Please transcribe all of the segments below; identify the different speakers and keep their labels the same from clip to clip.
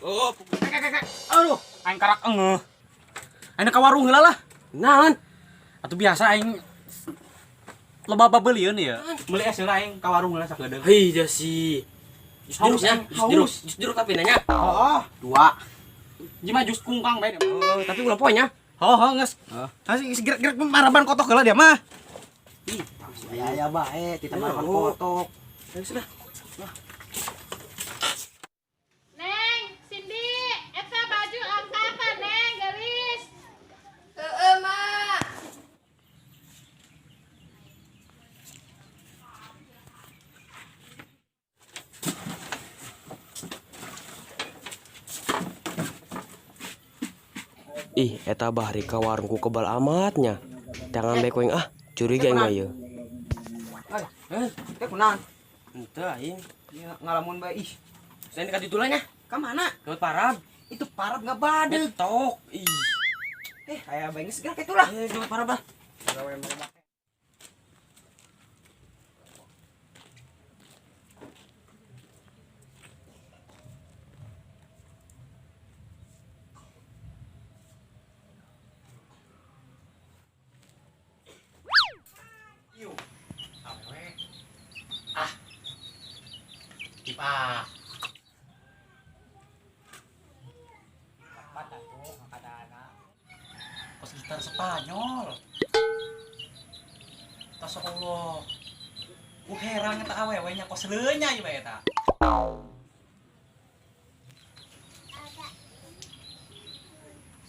Speaker 1: Oh,
Speaker 2: aduh, aing karak engeuh. Aing ka warung heula lah.
Speaker 1: Naon?
Speaker 2: Atuh biasa aing loba babelieun ya. Meuli es heula aing ka warung heula sakedeung.
Speaker 1: Hei, jasi. Jus jeruk ya, jus jeruk, jus jeruk tapi nanya.
Speaker 2: Oh, dua. Jima jus kungkang bae.
Speaker 1: Oh, tapi ulah poe nya.
Speaker 2: Oh, oh, geus. Heeh. Geus gerak-gerak maraban kotok heula dia mah.
Speaker 1: Ih,
Speaker 3: aya bae kita maraban kotok.
Speaker 1: Geus lah.
Speaker 4: Neng, Cindy, eta baju angkatan Neng, gelis.
Speaker 5: Heeh, Mak.
Speaker 1: Ih, eta bahari ka warung ku kebal amatnya. Tangan bae kuing ah, curiga aing mah ieu.
Speaker 3: Eh, teh kunaon?
Speaker 1: Henteu aing.
Speaker 3: Ieu ngalamun bae ih.
Speaker 1: Saya ka ditu nya.
Speaker 3: Ka mana?
Speaker 1: Lewat parab.
Speaker 3: Itu parab ngabadeg.
Speaker 1: Betok. Ih.
Speaker 3: Eh, aya bae geus gerak itulah.
Speaker 1: Eh, lewat parab lah.
Speaker 2: Ah. Kos gitar Spanyol. Tas Allah. Ku herang eta awewe nya kos leunya ieu bae eta.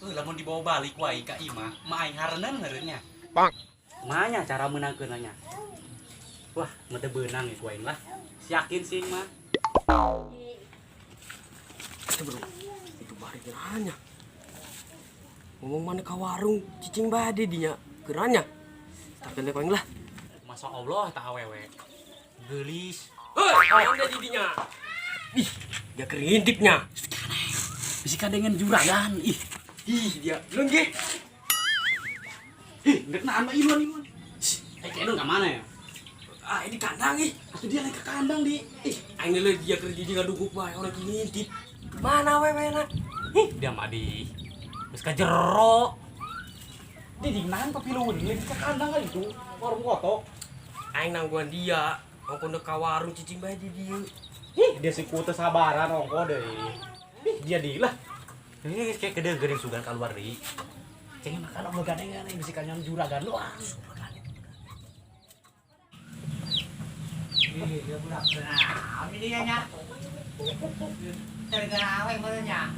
Speaker 2: Lamun dibawa balik wae ka imah, mah aing hareuneuh ngeureunnya.
Speaker 1: Bang.
Speaker 2: Manya cara meunangkeun nya. Wah, mah teu beunang ku aing lah. Yakin sih mah.
Speaker 1: Itu bro, itu bari geranya. Ngomong mana ke warung, cicing bade dinya geranya. Tapi lek lah.
Speaker 2: Masa Allah tak awewe. Gelis.
Speaker 1: Hei, ada di dinya. Ih, dia kerintipnya.
Speaker 2: Bisi kadengen juragan. Ih,
Speaker 1: ih dia. Belum ge.
Speaker 2: Ih, ndek naan mah iluan iluan. Eh, kayaknya ka mana ya?
Speaker 1: Ah, ini kandang ih.
Speaker 2: Atuh dia naik ke kandang di.
Speaker 1: Ih, aing leuh dia kerja di ngaduguk bae orang ngintip. Mana we we na?
Speaker 2: Ih, dia mah di. Geus ka jero. Di dingnan papiluun leuh ke kandang kan itu. Warung kotok.
Speaker 1: Aing nangguan dia, ongko ka warung cicing bae di dieu.
Speaker 2: Ih, dia si ku teu sabaran ongko deui. Ih, dia di lah. Ini kayak gede-gede sugan keluar deui. Cengeng makan Allah gandengan bisi kanyan juragan doang.
Speaker 3: Ih, dia budak. Nah, ini dia nya. Tergera awe meureun nya.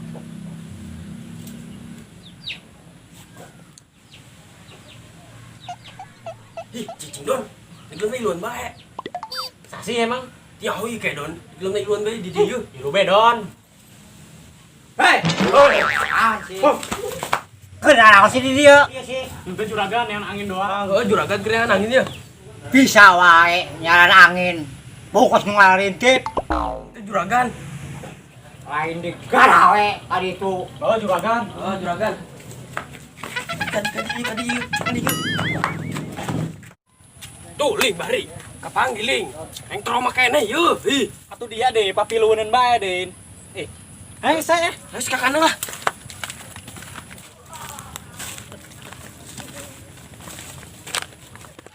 Speaker 1: Ih, cicing don. Digelem iluan bae.
Speaker 2: Sasi emang.
Speaker 1: Ya hoi kayak don. Digelem iluan bae di dieu.
Speaker 2: Ilu be don.
Speaker 3: Hei. Ah, sih. Kenapa sih di dieu? Iya sih.
Speaker 2: Itu juragan yang angin doang.
Speaker 1: Oh, juragan gerean angin ya.
Speaker 3: Bisa wae nyaran angin. Bokos ngarintip.
Speaker 1: Itu juragan.
Speaker 3: Lain di garawe tadi itu.
Speaker 2: Oh, juragan.
Speaker 1: Oh, juragan. Tadi tadi tadi. Tuh, ling bari. Kapanggil ling. Aing trauma keneh yeuh. Ih,
Speaker 2: atuh dia deh papilueuneun bae, Din. Eh. Ayo saya.
Speaker 1: Ayo ka kandang lah.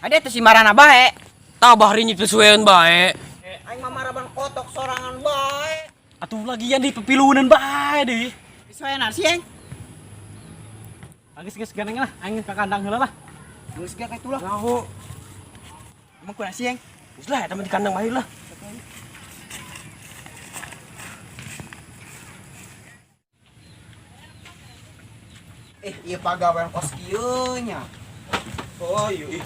Speaker 3: Ada teh si marana bae.
Speaker 1: Tah bahari nyipsueun bae.
Speaker 3: Aing mah maraban kotok sorangan bae.
Speaker 2: Atuh lagian di pepilunan bae deh.
Speaker 3: Pisuenan sih, Eng.
Speaker 2: Geus geus gandeng lah, aing ka kandang heula lah.
Speaker 3: Geus ge ka itulah.
Speaker 1: Ngaho.
Speaker 3: Emang kunaon sih, Eng?
Speaker 1: Geus lah eta mah di kandang bae lah.
Speaker 3: Eh, ieu pagawean kos kieu nya.
Speaker 1: Oh, iya.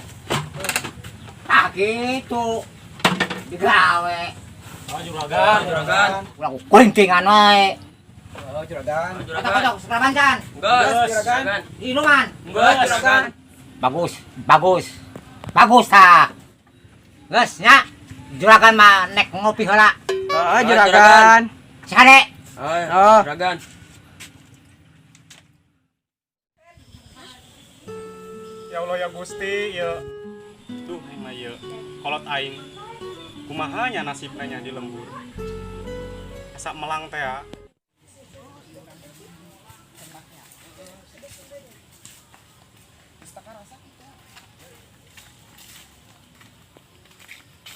Speaker 3: Ah, gitu. Digawe.
Speaker 2: Oh, juragan,
Speaker 1: juragan.
Speaker 3: Ulah kurintingan wae.
Speaker 6: Oh, juragan.
Speaker 3: Kotok-kotok seraban can.
Speaker 1: Geus,
Speaker 6: juragan.
Speaker 3: Inuman.
Speaker 1: Geus, juragan.
Speaker 3: Bagus, bagus. Bagus tah. Geus nya. Juragan mah nek ngopi heula.
Speaker 6: Oh, juragan.
Speaker 3: Sare.
Speaker 1: Oh, juragan.
Speaker 7: Ya Allah ya Gusti, ya. Duh, aing mah ieu. Kolot aing. Kumaha nya nasibna nya di lembur. Asa melang teh ya.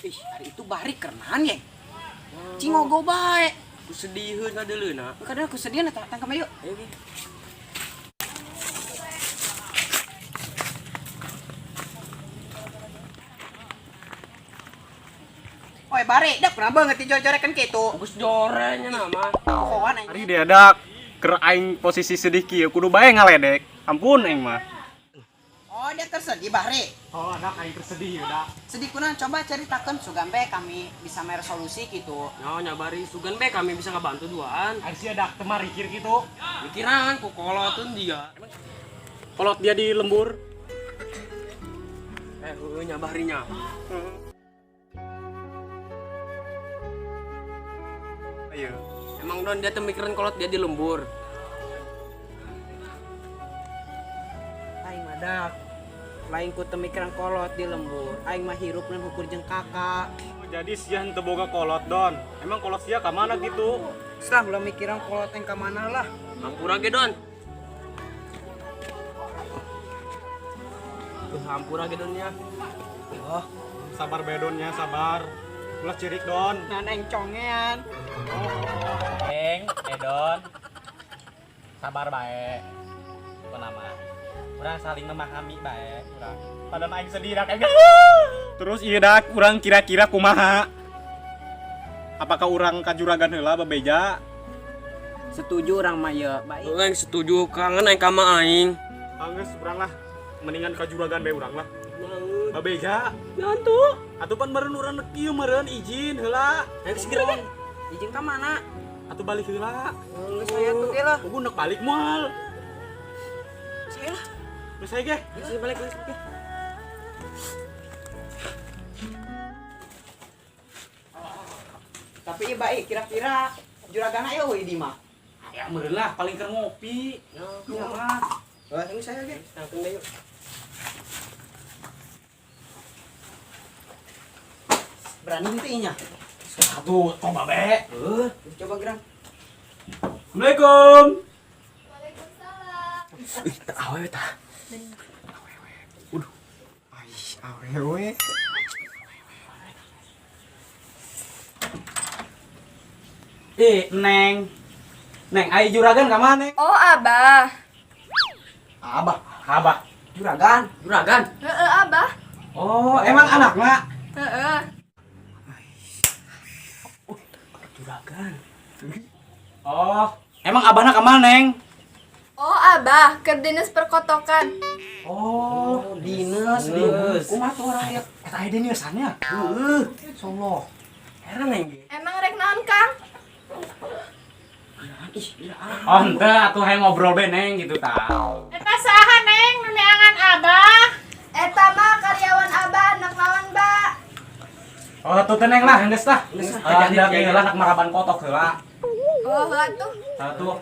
Speaker 6: Ih, hari itu bari kerenan ye. Cingogo bae.
Speaker 1: Ku sediheun kadeuleuna.
Speaker 6: Kadang aku sedih eta tangkap ayo.
Speaker 1: Ayo ge.
Speaker 6: Oi bari, dak pernah banget dijor-jorekan kitu.
Speaker 1: Geus jorenya nama.
Speaker 6: Kokoan aing.
Speaker 7: Ari dia dak keur aing posisi sedih kieu kudu bae ngaledek. Ampun aing mah.
Speaker 6: Oh, dia tersedih bari.
Speaker 7: Oh, anak aing tersedih ya dak.
Speaker 6: Sedih kunaon coba ceritakan sugan be kami bisa mere solusi gitu.
Speaker 1: Nyawa bari sugan be kami bisa ngabantu duaan.
Speaker 7: Ari sia dak teu marikir kitu.
Speaker 1: Mikiran ku kolotun dia.
Speaker 7: Kolot dia di lembur.
Speaker 1: Eh, heueuh nya barinya.
Speaker 7: Ayo.
Speaker 1: Emang Don dia tuh mikirin kolot dia di lembur.
Speaker 6: Aing mah dak. Lain ku teu mikiran kolot di lembur. Aing mah hirup dan hukur jeung kakak.
Speaker 7: Jadi sia henteu boga kolot Don. Emang kolot sia ka mana gitu?
Speaker 6: Setelah ulah mikiran kolot yang ka mana lah.
Speaker 1: Hampura ge Don. Hampura ge Don ya.
Speaker 7: Oh, sabar bae Don nya, sabar. Ulah cirik Don.
Speaker 6: Nah, aing congean.
Speaker 2: Eng, Edon. Sabar bae. Apa nama? Urang saling memahami bae, urang.
Speaker 7: Padahal aing sedih dak aing. Terus ieu dak urang kira-kira kumaha? Apakah urang ka juragan heula bebeja?
Speaker 6: Setuju urang mah ye, baik.
Speaker 1: Aing setuju kangen aing ka ma aing.
Speaker 7: Anggeus urang lah. Mendingan ka juragan bae urang lah. Bebeja.
Speaker 1: Ngantuk.
Speaker 7: Atuh pan meureun urang kieu meureun izin heula.
Speaker 1: Ayo segera ge.
Speaker 6: Izin ka mana?
Speaker 7: Atuh balik heula.
Speaker 6: Geus saya tuh ge lah.
Speaker 7: Kudu nek balik moal.
Speaker 6: Saya lah.
Speaker 7: Geus saya ge.
Speaker 1: Geus balik balik ge.
Speaker 6: Tapi ieu baik kira-kira juragan aya euy di mah.
Speaker 2: Ya meureun lah paling keur ngopi.
Speaker 6: Ya mah. Heuh, ini saya ge.
Speaker 1: Tangkeun deui yuk.
Speaker 6: Berani henteu nya.
Speaker 2: Satu, coba bae.
Speaker 1: Heuh.
Speaker 6: Coba gerang.
Speaker 7: Assalamualaikum.
Speaker 5: Waalaikumsalam.
Speaker 1: Ih, teu awewe tah.
Speaker 6: Ais, awewe.
Speaker 2: Eh, Neng. Neng, ai juragan ka mana?
Speaker 5: Oh, Abah.
Speaker 2: Abah, abah.
Speaker 6: Juragan.
Speaker 1: Juragan.
Speaker 5: Heeh, Abah.
Speaker 2: Oh, emang anakna?
Speaker 5: Heeh.
Speaker 1: Juragan.
Speaker 2: Oh, emang abahna ka mana, Neng?
Speaker 5: Oh, Abah, ke dinas perkotokan.
Speaker 2: Oh,
Speaker 6: Dinas,
Speaker 1: Dinas.
Speaker 6: Kumaha tuh orang ya?
Speaker 2: eta aya diniusannya.
Speaker 1: Heueuh.
Speaker 6: Solo.
Speaker 1: Heran aing ge.
Speaker 5: Emang rek naon, Kang?
Speaker 1: Ih, gila.
Speaker 2: Oh, henteu atuh hayang ngobrol be, Neng gitu tah.
Speaker 4: Eta saha Neng nu neangan Abah?
Speaker 5: Eta mah karyawan Abah, anak naon, Mbak?
Speaker 2: Oh, atuh teh Neng lah, geus lah.
Speaker 1: Geus lah.
Speaker 2: Ah, hendak ieu lah nak maraban kotok heula.
Speaker 5: Oh, heuh atuh.
Speaker 2: Atuh.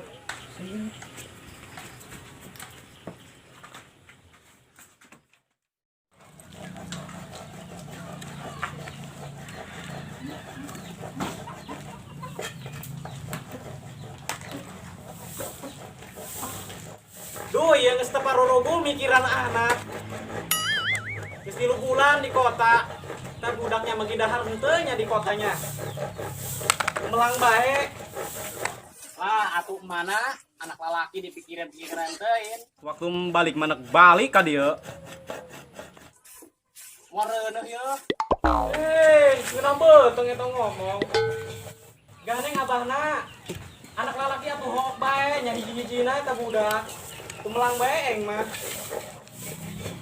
Speaker 7: Duh, ieu geus teu parorogo mikiran anak. Geus 3 bulan di kota. Tah budaknya magi dahar henteu nya di kotanya. Melang bae.
Speaker 2: Lah, atuh mana anak lalaki dipikiran-pikiran teuing.
Speaker 7: Waktu balik mana balik ka dieu.
Speaker 2: Wareuneuh ye.
Speaker 7: Eh, ngeunah beuteung eta ngomong. Ganeng abahna. Anak lalaki atuh hook bae nya hiji-hijina eta budak. Tumelang bae aing mah.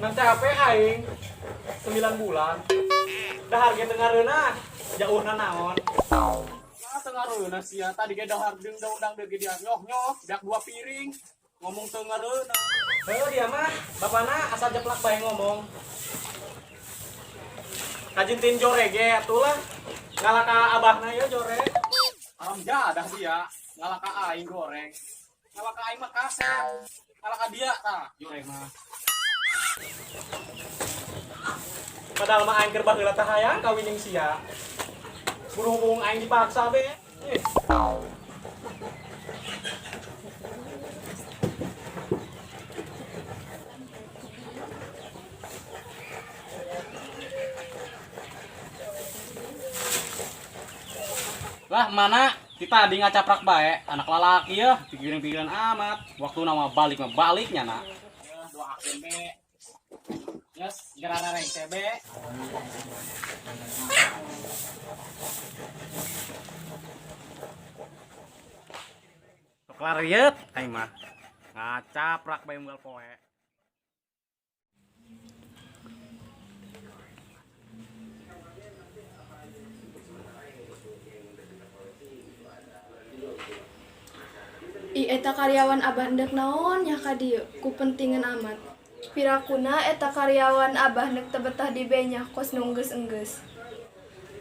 Speaker 7: Nang capek aing 9 bulan. Dahar ge teu ngareunah, jauhna naon.
Speaker 2: Nah, teu ngareunah sia tadi ge dahar jeung udang deui ge dia nyoh-nyoh, beak 2 piring. Ngomong teu ngareunah.
Speaker 7: Heuh dia mah, bapana asal jeplak bae ngomong. Kajintin jore ge atuh lah. Ngalah ka abahna ieu jore.
Speaker 2: Alam jadah dia, ngalah ka aing goreng. Ngalah ka aing mah kasep. Ngalah ka dia tah, jore mah.
Speaker 7: Padahal mah aing keur baheula teh hayang kawin jeung sia. Berhubung aing dipaksa be. Ih.
Speaker 2: Bah, mana kita di ngacaprak bae, anak lalaki ya, pikiran-pikiran amat. Waktu nama balik mah baliknya nak. Ya, doakeun be. Yes, gerana rengse be. Kelar yeut aing mah. Ngacaprak bae unggal poe.
Speaker 5: Ih, eta karyawan abah ndek naon nya ka dieu, kupentingan amat. Pirakuna eta karyawan abah nek teu betah di benyah kos nu enggeus-enggeus.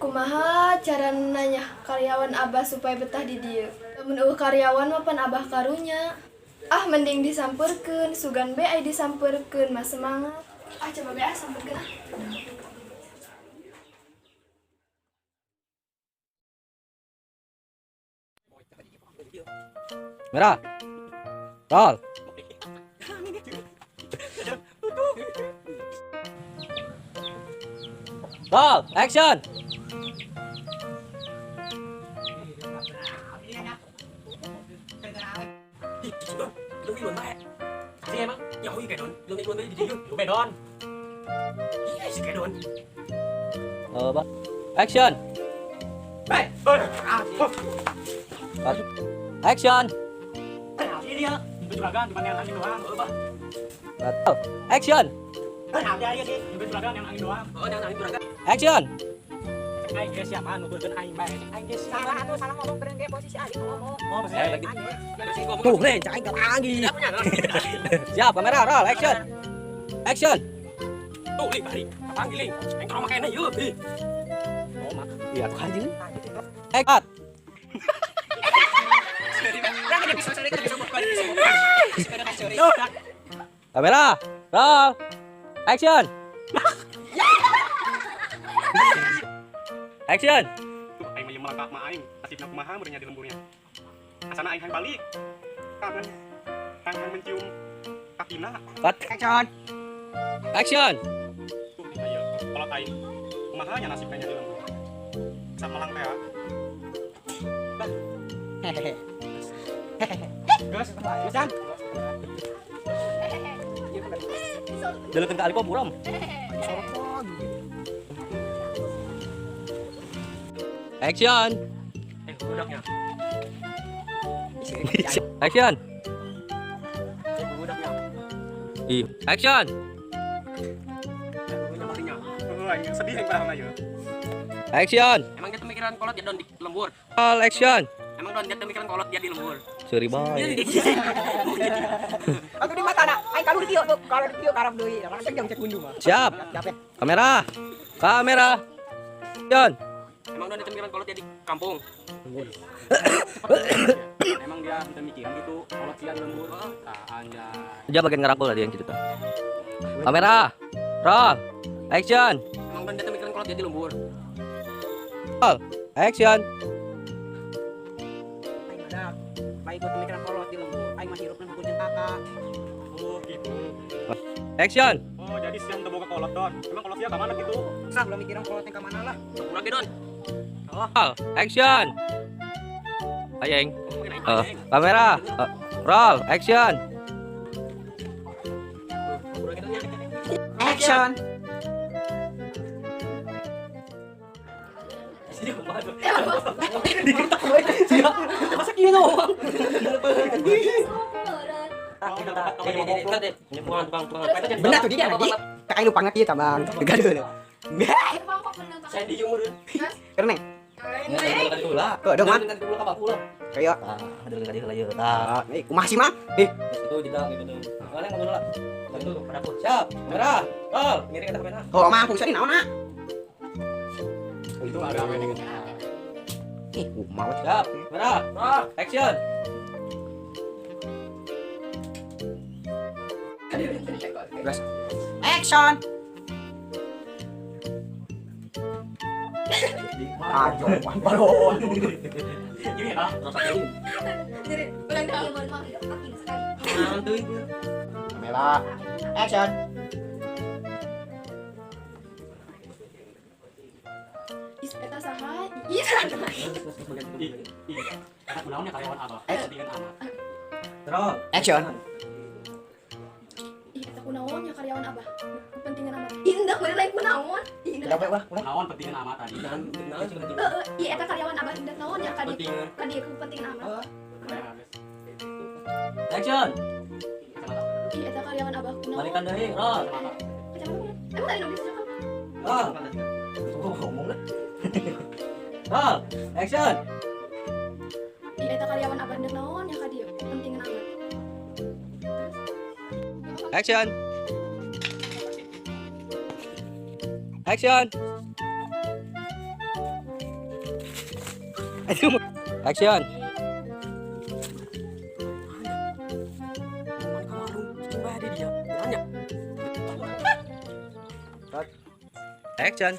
Speaker 5: Kumaha cara nanya karyawan abah supaya betah di dieu? Lamun eueuh karyawan mah pan abah karunya. Ah, mending disampeurkeun, sugan be ai disampeurkeun mah semangat. Ah, coba be ah sampeurkeun ah.
Speaker 1: Merah. Roll. Roll, action.
Speaker 2: Sih emang? Ya hui kedon, lu di dieu, lu bedon. Iya si kedon.
Speaker 1: Action.
Speaker 2: Hei.
Speaker 1: Action.
Speaker 2: Ini dia, juragan cuma yang angin doang.
Speaker 1: Action.
Speaker 2: Ada aja sih, juragan yang angin doang. Oh, yang angin juragan.
Speaker 1: Action.
Speaker 2: Aing ge siapa nuturkeun aing bae. Aing ge
Speaker 6: Salah atuh, salah ngomong beureun ge posisi aing ngomong.
Speaker 2: Oh, posisi aing.
Speaker 1: Tuh, nih, cai gak lagi. Siap, kamera roll, action. Action.
Speaker 2: Tuh, ling, bari. Panggil ling. Aing trauma kene yeuh. Oh, mak.
Speaker 1: Iya, tuh anjing. Cut. Kamera, roll, action. Action.
Speaker 2: Tuh, aing mah ieu melangkah mah aing. Nasibna kumaha meureun nya di lemburnya. Asana aing hayang balik. Kangen. Hayang mencium kakina.
Speaker 1: Cut.
Speaker 6: Action.
Speaker 1: Action.
Speaker 2: Tuh, ayo, kolot aing. Kumaha nya nasibna nya di lembur. Asa melang teh.
Speaker 6: Hehehe.
Speaker 2: Geus, geus.
Speaker 1: Jalan ke Alipom buram. Action.
Speaker 2: Budaknya.
Speaker 1: Action.
Speaker 2: Budaknya.
Speaker 1: Action.
Speaker 2: Aing sedih aing barang ieu.
Speaker 1: Action.
Speaker 7: Emang dia pemikiran kolot ya don di lembur.
Speaker 1: Roll, action.
Speaker 7: Emang don dia pemikiran kolot dia di lembur.
Speaker 1: Sorry boy.
Speaker 6: Aku di mata nak. Aing kalau di dieu tuh, kalau di dieu karep deui. Langsung jang cek gundu mah.
Speaker 1: Siap.
Speaker 6: Siap ya.
Speaker 1: Kamera. Kamera. Action.
Speaker 7: Emang don dia pemikiran kolot dia di kampung.
Speaker 2: Emang dia demikian gitu, kolot dia di lembur. Tah anjay.
Speaker 1: Dia bagian ngerangkul tadi yang gitu tuh. Kamera. Roll. Action.
Speaker 7: Emang don dia pemikiran kolot dia di lembur.
Speaker 1: Roll. Action.
Speaker 6: Aing mah lain ku pemikiran kolot di lembur. Aing mah hirupna hukum jeung kakak.
Speaker 2: Oh, gitu.
Speaker 1: Action.
Speaker 2: Oh, jadi siang teu boga kolot don. Emang kolot sia ka mana gitu?
Speaker 6: Sah ulah mikiran kolot yang ka mana lah.
Speaker 7: Kurang ge don.
Speaker 1: Roll. Action. Ayeng. Kamera. Roll. Action.
Speaker 6: Action.
Speaker 1: Masa kieu ngomong?
Speaker 6: Benar tuh dia lagi. Tak aing lupa ngerti ya tambang. Gaduh.
Speaker 1: Saya di meureun.
Speaker 6: Keren neng. Kok dong mah. Kayak
Speaker 1: Ah, ada lagi tah.
Speaker 6: ah, eh kumaha sih mah? Eh,
Speaker 1: Itu jeda gitu tuh. Mana ngomong lah. Itu pada aku. Siap. Kamera. Roll. Ngiring eta kamera.
Speaker 6: oh mah aku sih naon ah?
Speaker 2: Itu ada apa ini?
Speaker 6: Ih, kumaha.
Speaker 1: Siap. Kamera. Roll. Action.
Speaker 6: Gas. Action. Ajo, balon.
Speaker 2: Ini ya.
Speaker 5: Jadi ulang tahun.
Speaker 6: Kamera. Action.
Speaker 5: Is eta saha? Ih,
Speaker 2: Ih, ih. Eta kunaon nya karyawan abah? Pentingan amat.
Speaker 1: Terus.
Speaker 3: Action.
Speaker 5: Ih, eta kunaon nya karyawan abah? Kepentingan amat. Ih, endek bener lain kunaon. Ih, endek.
Speaker 3: Udah, ulah, ulah.
Speaker 2: Naon pentingan amat tadi?
Speaker 1: Naon naon penting.
Speaker 5: Heeh, ih eta karyawan abah endek naon nya ka dieu?
Speaker 1: Pentingan.
Speaker 5: Ka dieu kepentingan amat.
Speaker 1: Action.
Speaker 2: Kacamata.
Speaker 5: Ih, eta karyawan abah kunaon?
Speaker 1: Balikan deui, roll.
Speaker 2: Kacamata.
Speaker 5: Kacamata kunaon? Emang tadi nu geus cakep?
Speaker 1: Roll. Ngomong lah. Roll. Action.
Speaker 5: Ih, eta karyawan abah endek naon nya ka dieu? Kepentingan amat.
Speaker 1: Action. Action. Action. Mana ka warung, cicing bae dia. Nanya. Action.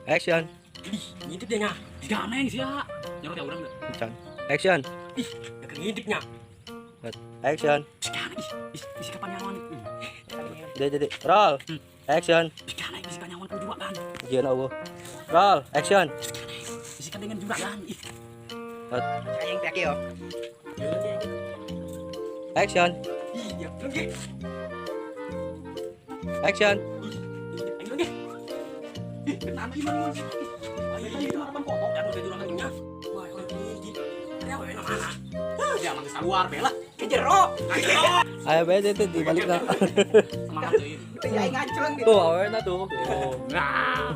Speaker 1: Action. Ih, ngintip dia nya.
Speaker 2: Diganeng sia. Nyorot ya urang teh.
Speaker 1: Action. Ih, keur ngintip nya. Action.
Speaker 2: Diganeng ih, ih, isi kapan nyawan.
Speaker 1: Jadi, roll. Action.
Speaker 2: Diganeng isi kanyawan ku juragan.
Speaker 1: Gimana eueuh. Roll, action.
Speaker 2: Isi dengan juragan. Ih,
Speaker 3: Aing teh kieu.
Speaker 1: Action.
Speaker 2: iya,
Speaker 1: Action.
Speaker 2: Aing lagi. Ih, kenapa gimana gimana? Ih, ayo itu harapan kotok dan udah juragan nya.
Speaker 1: Wah, kalau ngintip. Ada awewe na mana?
Speaker 2: Ya emang keluar bela.
Speaker 1: Ke jero. Ayo bae teh dibalik na.
Speaker 2: Semangat euy.
Speaker 6: Teh aing ngancleng gitu.
Speaker 1: Tuh awewe na tuh.
Speaker 2: Nah.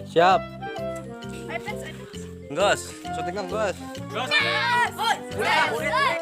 Speaker 1: Siap.
Speaker 5: Ayo, pets, ayo, pets.
Speaker 1: Gas, syutingnya gas.
Speaker 2: Gas.
Speaker 5: Yes! Yes! Yes!